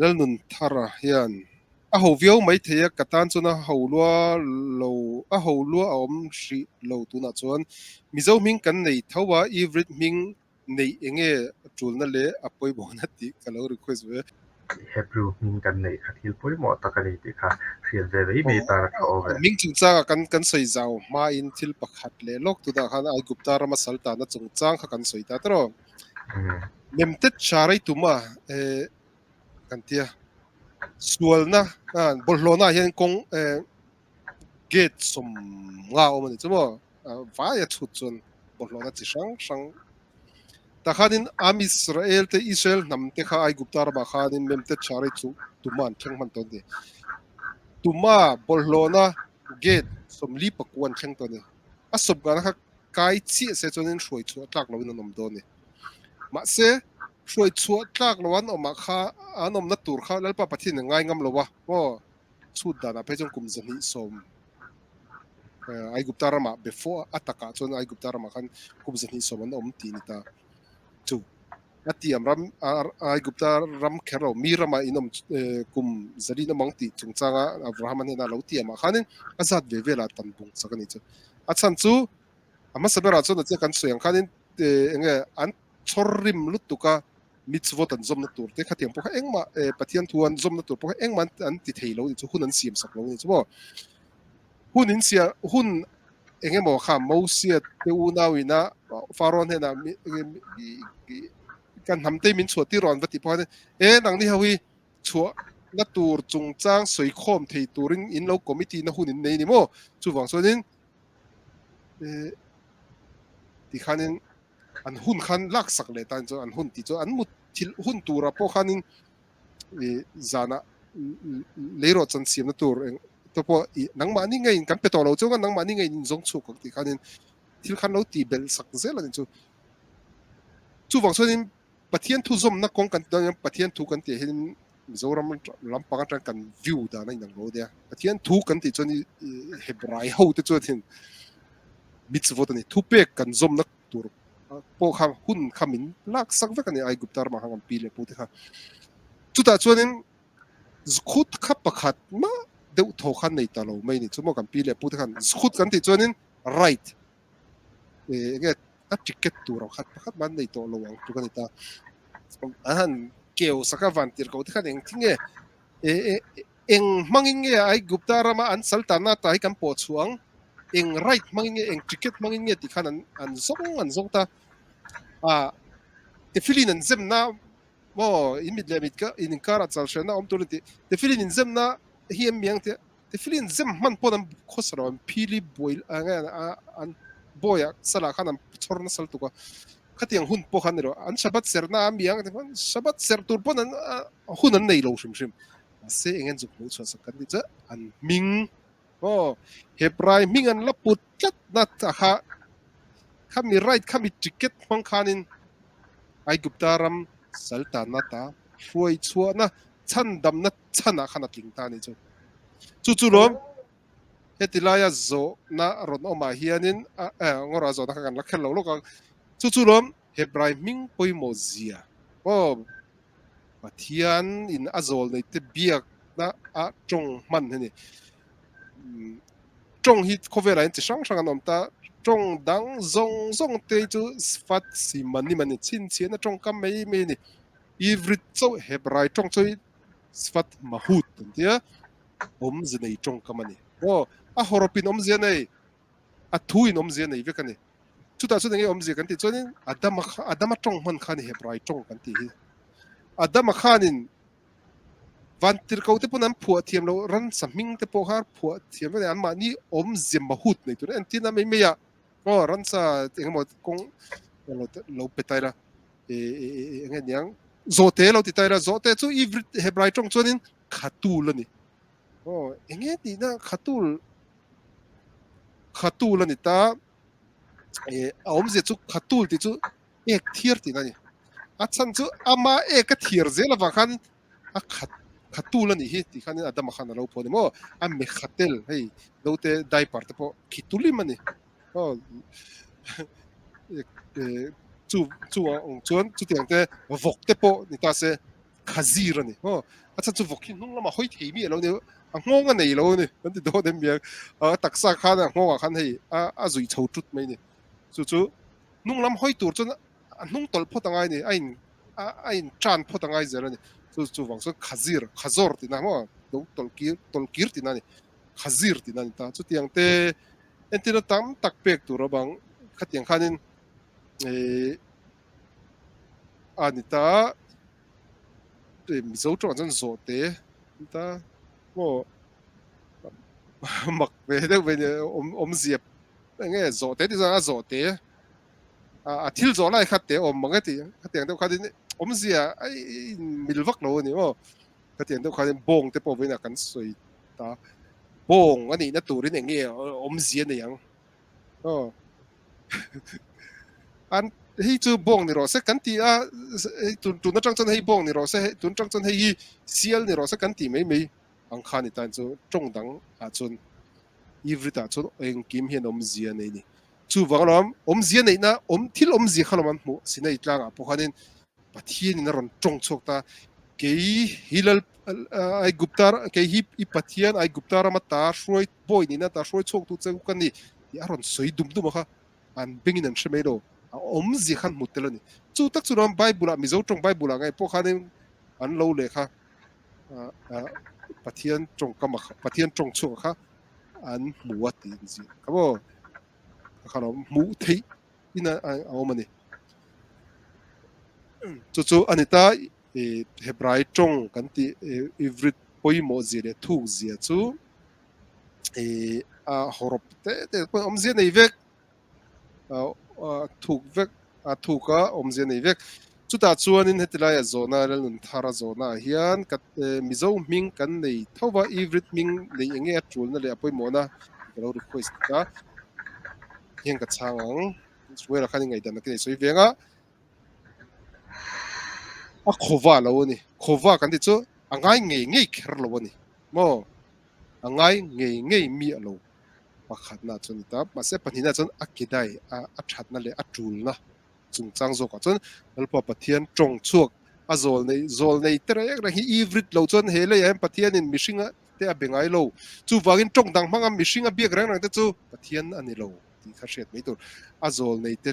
Lalnunthara hian a ho viau mai thei a, ka tan chuan a ho lua lo, a ho lua a awm hrih lo tunah chuan. Mizo hming kan nei tho a, Ivrit hming neih enge tulna leh a pawimawhna tih ka lo request ve. Hebrew hming kan neih kha thil pawimawh tak a ni tih kha hriat ve mai mai tan a tha awm e. Hming chungchanga kan kan sawi zau hmain thil pakhat leh lawk tunah khan Aigupta rama saltana chungchang kha kan sawi ta tawh. Memtet Sharai tuma kan tia sualna bawlhhlawhna ah hian kawng gate sawm nga awm a ni chu maw vaia chhut chuan bawlhhlawhna chi hrang hrang tah khanin Am Israel te Israel hnam te kha Aigupta ramah khanin Memtet Sharai chu tuma an thleng hman tawh a ni tuma bawlhhlawhna gate 44 an thleng tawh a ni a sawp nghahna kha kai chiah se chuanin hruai chhuah tlak loin an awm dawn a ni. Mahse, hruai chhuah tlak lo an awmah kha an awmna tur kha Lalpa Pathian a ngai ngam lo a, aw, chhut danah phei chuan kum 210 Aigupta ramah before a takah chuan Aigupta ramah khan kum 210 an awm tih a ni ta. Chu a tiam ram Aigupta ram kher lo mi ramah in awm kum zalin awm ang tih chungchanga Abraham-a hnena lo tiamah khanin a zat ve velah tan bung chak a ni chu. A chhan chu a hmasa berah chuan a chiah kan sawi ang khanin eng nge an chhawr rim lutuk a mitzvot an zawmna tur te khatiang pawh kha engmah Pathian thu an zawmna tur pawh kha engmah an ti thei lo a ni chu hun an siam sak lo a ni chu maw. Hun in sia hun eng emaw kha Mosia te unau ina Pharaoh hnenah kan hnam te min chhuah tir rawh an va tih pawh khan e nangni ho hi chhuah na tur chungchang sawi khawm thei turin in lo committee na hun in nei ni maw chuvang chuanin ti khanin an hun khan lak sak leh tan chuan an hun tih chu an mut thil hun turah pawh khanin zanah leirawh chan siamna tur eng te pawh ih nangmahni ngeiin kan pe tawh lo chuan nangmahni ngeiin in zawng chhuak ang tih khanin thil khan lo tih belh sak zel a ni chu. Chuvang chuanin Pathian thu zawmna kawng kan tih dawn Pathian thu kan tih hian Mizoram lampang atang kan view dan a inang lo nia. Pathian thu kan tih chuan Hebrai ho te chuan hin mitzvot a ni. Thupek kan zawmna tur pawh kha hun kha min lak sak vek a ni Aigupta ramah khan kan pi leh pu te kha. Chutah chuanin zkhut kha pakhat mah deuh thaw khan nei ta lo mai ni. Chu maw kan pi leh pu te khan zkhut kan tih chuanin right enge a ticket tur ang khat pakhat mah an nei tawh lo ang tluk a ni ta. An han keu sak a van tir ko te khan eng thing nge eng hmangin nge Aigupta rama an sal tanna ta hi kan pawh chhuah ang eng right hmangin nge eng ticket hmangin nge tih khan an an zawng an zawng ta a tefilin an zemna maw in mit leh mit ka in inkarah chal hriatna awm tur a ni tih tefilin inzemna hi em miang tia tefilin zem hman pawn an khawsa lo an phili buai nge an bawiah salah khan an chhawr nasa lutuk a khatiang hun pawh khan ni lo an Shabbat serhna a miang Shabbat serh tur pawn an hun an nei lo hrim hrim mahse eng en zuk hmuh chhuah sak kan tih chu an hming aw Hebrai hming an la put tlat na kha khami right khami ticket hmang khanin Aigupta ram saltanna ta hruai chhuahna chhandamna chhanah khan a tling ta a ni chu. Chu chu lawm heti laia zawhna rawn awmah hianin ngawrah zawhna kha kan la kher lo lawk ang. Chu chu lawm Hebrai hming pawimawh zia aw Pathian in a zawl nei te biakna a tawng hman hi a ni. Tawng hi khawvelah hian chi hrang hrang an awm ta. Tawng dang zawng zawng te chu Sfat Simanim a ni. Chhinchhiahna tawngkam mai mai a ni. Ivrit chauh Hebrai tawng chu Sfat Mahut an ti a, awmze nei tawngkam a ni. Aw, a hawrawpin awmzia nei, a thuin awmzia nei vek a ni. Chutah chuan enge awmzia kan tih chuanin Adama kha Adama tawng hman kha a ni Hebrai tawng kan tih hi. Adama khanin vantirhko te pawn an phuah thiam loh ransa hming te pawh kha phuah thiam vek a ni. Anmahni awmzia mahut nei tur entirna mai mai ah aw ransa engemaw kawng lo pe ta ila enge niang zawhte lo ti ta ila zawhte chu Ivrit Hebrai tawng chuanin khatul a ni. Aw enge tihna khatul khatul a ni ta a awmzia chu khatul tih chu ek thiar tihna a ni. A chhan chu ama ek a thiar zel avang khan a khat khatul a nih hi tih khanin Adama khan a lo phuah a ni maw a mekhatel hei naute diaper te pawh khitulim a ni. Aw chu chu ang chuan chutiang te vawk te pawh ni ta se. Khazir a ni maw? A chhan chu vawk hi hnung lamah hawi thei mi a lo ni a nghawng a nei lo a ni kan ti dawn em miang a taksa khan a nghawngah khan hei a a zui chho tut mai a ni. Chu chu hnung lam hawi tur chuan a hnung tawlh phawt a ngai a ni a in a in tan phawt a ngai zel a ni. Chu chuvang chuan Khazir Khazawr tihna maw lo tawlh kir tawlh kir tihna a ni Khazir tihna a ni ta. Chutiang te entirna tam tak pek tur a bang khatiang khanin ih a ni ta Mizo tawngah chuan zawhte an ta maw mak ve deuh ve nia awmzia eng nge zawhte tih chuan a zawhte a thil zawh lai kha te awm ang e tih khatiang deuh khanin awmzia a inmil vak lo a ni maw khatiang deuh khanin bawng te pawh vawiinah kan sawi ta bawng a nihna turin eng nge awmzia nei ang. Aw an hei chu bawng ni rawh se kan ti a hei tun tun atang chuan hei bawng ni rawh se hei tun atang chuan hei hi sial ni rawh se kan ti mai mai ang kha ni tan chu tawng dang ah chuan Ivrit ah chuan engkim hian awmzia a nei a ni. Chuvang alawm awmzia neihna awm thil awmzia kha lawm an hmuh Sinai tlangah pawh khanin Pathianin a rawn tawng chhuak ta kei hi lal Aigupta kei hi i Pathian Aigupta rama ta hruai Bawi nihna ta hruai chhuak tu che u ka ni tih a rawn sawi dum dum a kha, an bengin an hre mai lo, a awmzia khan hmu tel a ni. Chu tak chu ram Bible ah Mizo tawng Bible ah ngei pawh khanin an lo leh kha Pathian tawngkam a kha Pathian tawng chhuak a kha an hmu a tih an zir kha maw kha lo hmuh theih in a awm a ni. Chu chu a ni ta Hebrai tawng kan tih Ivrit pawimawh zia leh thuk zia chu ih a hawrawp te te pawh awmzia nei vek a thuk vek a thuk a awmzia nei vek chutah chuanin heti laia zawhna Lalnun thar a zawhna ah hian ka Mizo hming kan nei tho va Ivrit hming nei eng nge a tulna leh a pawimawhna ka lo request a hian ka chhang ang Samuel-a khan i ngaihdan a ka nei sawi veng a a khawva lo a ni khawva kan tih chu a ngai ngei ngei kher lo a ni maw. A ngai ngei ngei mi a lo pakhatna chu a ni ta. Mahse pahnihna chuan a kedai a a thatna leh a tulna chungchang zawkah chuan Lalpa Pathian tawng chhuak a zawl nei zawl nei te reng reng hi Ivrit lo chuan he leiah hian Pathianin mihringa te a be ngai lo. Chuvangin tawng dang hmanga mihringa biak reng reng te chu Pathian a ni lo tih kha hriat mai tur. A zawl nei te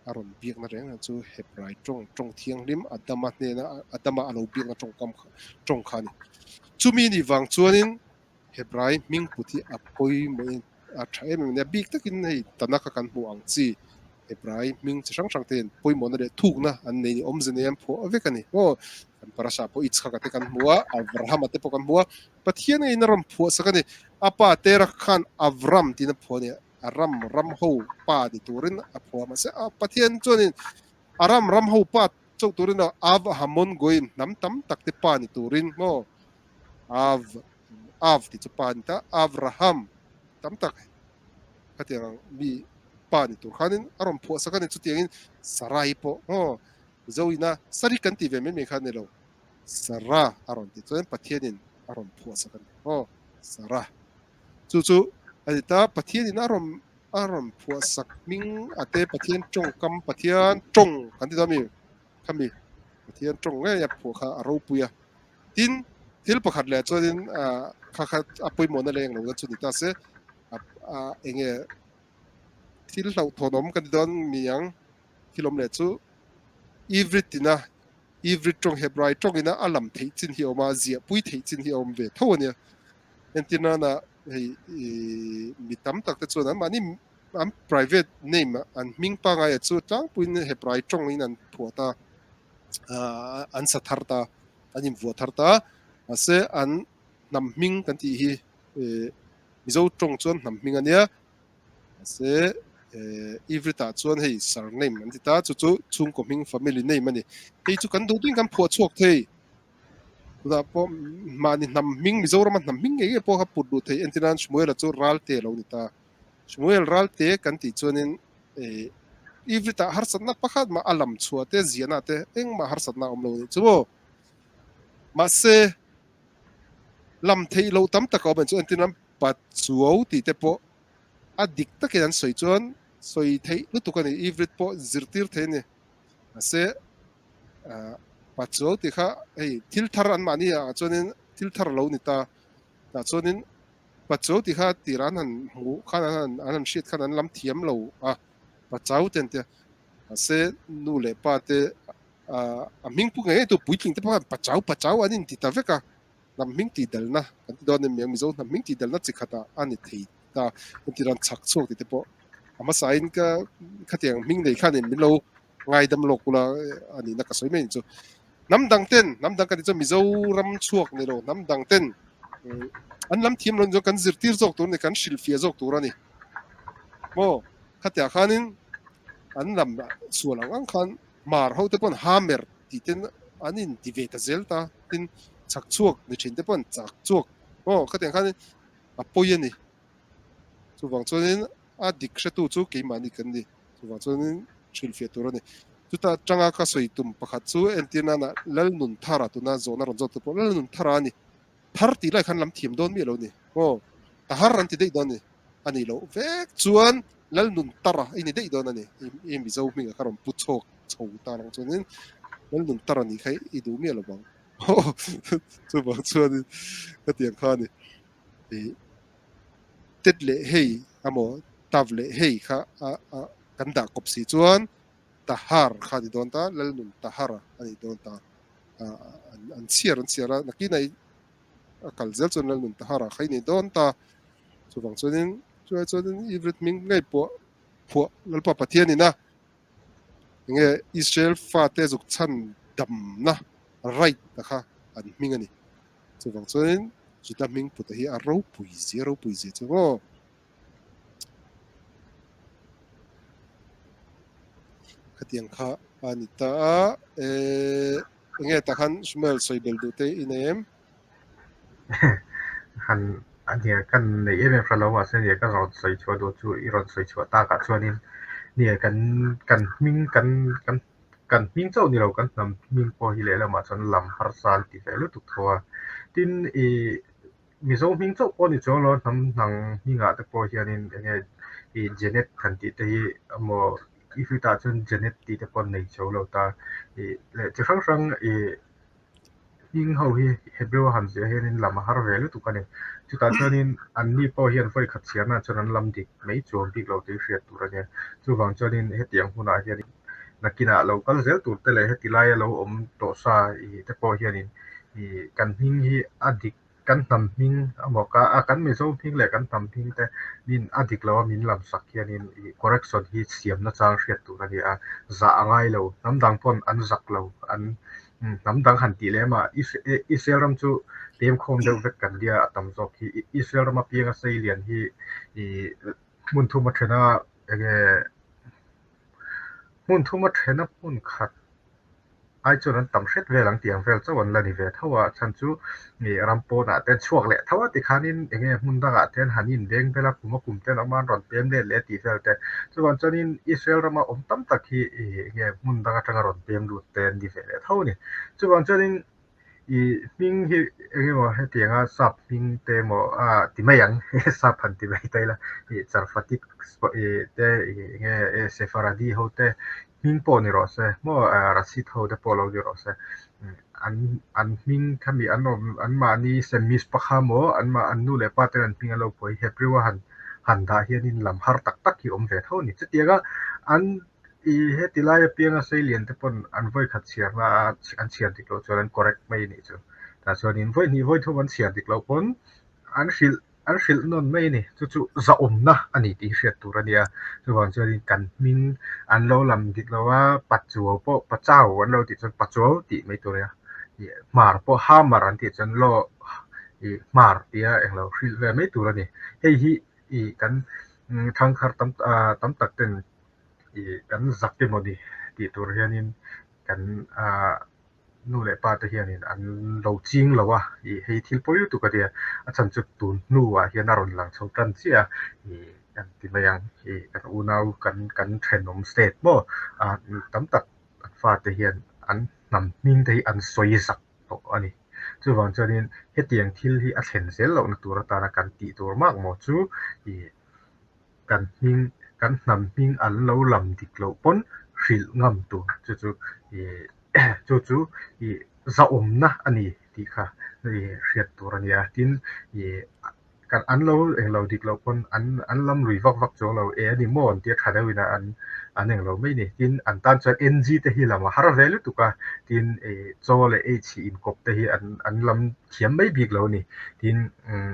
a rawn biakna reng reng chu Hebrai tawng tawng thianghlim Adama hnena Adama a lo biakna tawngkam kha tawng kha a ni. Chumi nih vang chuanin Hebrai hming put hi a pawimawhin a tha em em a nia. Bik takin hei Tanakh-a kan hmuh ang chi Hebrai hming chi hrang hrang te hian pawimawhna leh thukna an nei ni awmze nei an phuah vek a ni. Aw kan Parasha pawh Yitzhak-a te kan hmu a, Abraham-a te pawh kan hmu a, Pathian ngeiin a rawn phuah sak a ni. A pa Terah khan Avram tiin a phuah a ni. A ram ram ho pa ni turin a phuah mahse a Pathian chuanin a ram ram ho pa chauh turin a Av Hamon Goyim hnam tam tak te pa ni turin maw Av Av tih chu pa a ni ta Avraham tam tak khatiang ang mi pa ni tur khanin a rawn phuah sak a ni chutiangin Sarai pawh maw Mizoina Sari kan tih ve mai mai kha a ni lo Sarah a rawn tih chuan Pathianin a rawn phuah sak a ni maw Sarah. Chu chu a ni ta, Pathianin a rawn a rawn phuah sak hming a te Pathian tawngkam Pathian tawng kan ti dawn mi khami Pathian tawng ngei a phuah kha a ropui a. Tin, thil pakhat leh chuanin kha kha a pawimawhna leh englo na chu ni ta se a enge thil hlauhthawnawm kan ti dawn mi ang thil awm leh chu Ivritina Ivrit tawng Hebrai tawngina a lam theih chin hi a awm a, ziahpui theih chin hi a awm ve tho a nia. Entir nana hei mi tam tak te chuan an mahni an private name an hming pangaia chu tlangpuiin Hebrai tawngin an phuah ta, an sa thar ta, an invuah thar ta. Mahse an hnam hming kan tih hi Mizo tawng chuan hnam hming a nia. Mahse Ivrit-ah chuan hei surname an ti ta, chu chu chhungkaw hming family name a ni. Hei chu kan duh duhin kan phuah chhuak thei. Tunah pawh mahni hnam hming Mizorama hnam hming ngei ngei pawh kha put duh thei entir nan Shmuel-a chu Ralte a lo ni ta. Shmuel Ralte kan tih chuanin Ivrit-ah harsatna pakhat mah a lam chhuah te ziahna te engmah harsatna a awm lo a nih chu maw. Mahse lam theih loh tam tak a awm ang chu entir nan Pachuau tih te pawh a dik takin an sawi chuan sawi theih lutuk a ni. Ivrit pawh zirtir thei a ni. Mahse. Pachuau tih kha hei thil thar an mahni ah chuanin thil thar a lo ni ta. Tah chuanin Pachuau tih kha tirah an han hmuh khan an han an han hriat khan an lam thiam lo a, Pachau te an ti a. Mahse nu leh pa te a hming pu ngei ngei tu puitling te pawh khan Pachau Pachau an inti ta vek a. Hnam hming tihdalna kan ti dawn em Mizo hnam hming tihdalna chi khatah a ni thei ta. Entir an chhak chhuak tih te pawh a hmasain ka khatiang hming nei khanin min lo ngaidam lawk ula a nihna ka sawi mai ni chu. Hnam dang ten hnam dang kan tih chuan Mizoram chhuak ni lo hnam dang ten an lam thiam lo ni chuan kan zirtir zawk tur a ni kan hrilhfiah zawk tur a ni. Maw khatiah khanin an lam sual ang ang khan Hmar ho te pawn Hamer tih ten an in ti ve ta zel ta, tin chak chhuak ni thin te pawn chak chhuak aw khatiang khan a pawi a ni. Chuvang chuanin a dik hretu chu keimahni kan ni. Chuvang chuanin hrilhfiah tur a ni. Chuta atanga ka sawi tum pakhat chu entir nana Lalnunthara tuna zawhna rawn zawt tu pawh Lalnunthara a ni. Thar tih lai khan lam thiam dawn miah lo ni. Aw, ta har an ti daih dawn a ni. A nih loh vek chuan Lalnuntara i ni daih dawn a ni. I Mizo hmingah kha rawn pu chhawk chho ta lang chuanin Lalnuntara nih kha i duh miah lo vang. Aw, chuvang chuanin khatiang kha a ni. I tet leh hei amaw tav leh hei kha a a kan dah kawp si chuan Tahar kha a ni dawn ta, Lalnun Tahara a ni dawn ta. An chhiar an chhiar a, nakinah i a kal zel chuan Lalnun Tahara kha i ni dawn ta. Chuvang chuanin chulai chuanin Ivrit hming ngei pawh phuah Lalpa Pathianin a enge Israel fate zuk chhan damna right ta kha an hming a ni. Chuvang chuanin Juda hming puta hi a ropui zia ropui zia chu maw. Khatiang kha a ni ta a, eh enge tah khan Shmuel sawi bel duh te i nei em? Han a nia kan neih em em hran lo mahse nia ka rawn sawi chhuah duh chu i rawn sawi chhuah takah chuanin nia kan kan hming kan kan kan hming chauh ni lo kan hnam hming pawh hi lehlamah chuan lam harsa an ti ve lutuk tho a, tin ih Mizo hming chauh pawh ni chuang lo hnam hnang hmingah te pawh hianin eng nge ih Janet han tih te hi emaw i hritah chuan Janet tih te pawh an nei chho lo ta ih leh chi hrang hrang ih hming ho hi Hebrew a han ziah hianin lam a har ve lutuk a ni. Chutah chuanin anni pawh hian vawi khat chhiarnaah chuan an lam dik mai chuang bik lo tih hriat tur a nia. Chuvang chuanin hetiang hunah hianin nakinah lo kal zel tur te leh heti laia lo awm tawh sa ih te pawh hianin ih kan hming hi a dik Kan hnam hming emaw ka a kan Mizo hming leh kan hnam hming te min a dik lo a min lam sak hianin ih correction hi siam na chang hriat tur a ni a, zah a ngai lo, hnam dang pawn an zak lo, an hnam dang han tih lem a Israel ram chu pem khawm deuh vek kan nia a tam zawk hi, Israel rama pianga sei lian hi ih hmun thum a then a enge hmun thum a then a hmun khat ai chuan an tam hret vel ang tih ang vel chauh an la ni ve tho a, chhan chu ih ram pawnah te an chhuak leh tho a tikhanin eng nge hmun dangah te an han inbeng vel a, kum a kum te an awm a an rawn pem let leh a tih vel te. Chuvang chuanin Israel rama awm tam tak hi ih eng nge hmun dang atanga rawn pem lut te an ni ve leh tho a ni. Chuvang chuanin ih hming hi eng emaw hetianga sap hming te emaw a ti mai ang sap han ti mai ta ila ih Charfatik ih te ih eng nge Sepharadi ho te Hming pawh ni rawh se maw Rashid ho te pawh lo ni rawh se an an hming khami an awm an mahni Semis pakha maw an mah an nu leh pa ten an hming an lo phuah hi Hebrew a han han dah hianin lam har tak tak hi awm ve tho a ni. Chutianga an i heti lai apianga seilian te pawn an vawikhat chhiarna a an chhiar dik loh chuan an correct mai a nih chu. Tah chuanin vawihnih vawithum an chhiar dik loh pawn an hrilh An hrilh nawn mai a ni. Chu chu zahawmna a ni tih hriat tur a nia. Chuvang chuanin kan hming an lo lam dik lo a, Pachuau pawh Pachau an lo tih chuan Pachuau tih mai tur a nia. Ih Hmar pawh Hamar an tih chuan Law ih Hmar tia englo hrilh ve mai tur a ni. Hei hi ih kan thangthar tam tam tak ten ih kan zak emaw ni tih tur hianin kan ah Nu leh pa te hianin an lo ching lo a, ih hei thil pawi lutuk a nia, a chhan chu tun hnuah hian a rawn lang chho tan chiah a, ih kan ti mai ang, ih kan unau kan kan thenawm state maw ah tam tak an fate hian an hnam hming te hi an sawi zak tawh a ni. Chuvang chuanin hetiang thil hi a thlen zel lohna tur atana kan tih tur mak maw chu ih kan hming kan hnam hming an lo lam dik loh pawn hrilh ngam tur chu chu ih. Chu chu ih zahawmna a ni tih kha ih hriat tur a ni a. Tin, ih kan an lo englo dik loh pawn an an lam lui vak vak chuang lo e a ni maw an tia tha deuhin an an englo mai a ni. Tin, an tan chuan NG te hi lam a har ve lutuk a, tin ih chaw leh H inkawp te hi an an lam thiam mai bik lo a ni. Tin,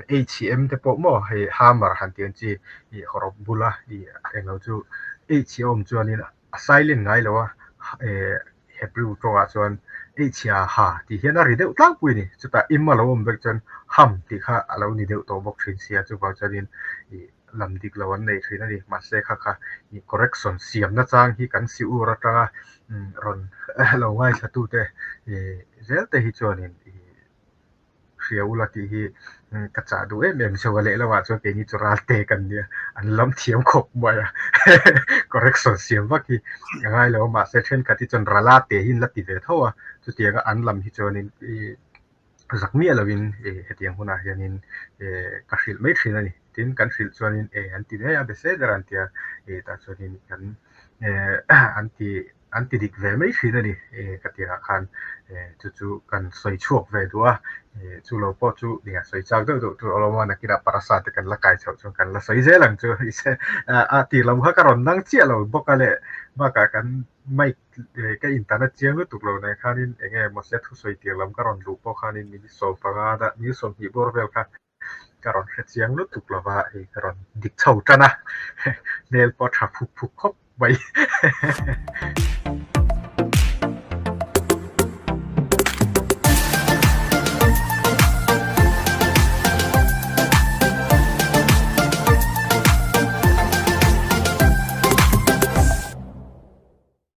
H-M te pawh maw hei hammer han tih ang chi ih hawrawp bula ih englo chu H a awm chuanin a silent ngai lo a, Hebrew tawngah chuan H-a ha tih hian a ri deuh tlangpui a ni. Chutah im a lo awm vek chuan ham tih kha a lo ni deuh tawh bawk thin sia, chuvang chuanin ih lam dik lo an nei thin a ni. Mahse kha kha ih correction siamna chang hi kan si ur atanga rawn lo ngaithlatute ih zel te hi chuanin ih hria ula tih hi ka chah duh em em chauh a, lehlamah chuan keini chu ralte kan nia, an lam thiam khawp mai a, correction siam vak hi a ngai lo a, mahse thenkhat hi chuan rala te hi an la ti ve tho a, chutianga an lam hi chuanin ih zak miah lovin ih hetiang hunah hianin ih ka hrilh mai thin a ni, tin kan hrilh chuanin e an ti mai a, be se ber an ti a, ih tah chuanin kan eh an ti. An ti dik ve mai thin a ni ka tirah khan chu chu kan sawi chhuak ve duh a, chu lo pawh chu nia sawi chak deuh deuh tur awm a, nakinah parasa te kan la kai chhoh chuan kan la sawi zel ang chu a tir lam kha ka rawn nang chiah lo bawk a leh bakah kan mic ka intan a chiang lutuk lo nen khanin eng nge mawse thusawi tir lam ka rawn luh pawh khanin minute 15 dah minute 20 bawr vel kha Ka rawn hre chiang lutuk lo va, hei ka rawn dik chho tan a, hmel pawh tha phuk phuk khawp mai.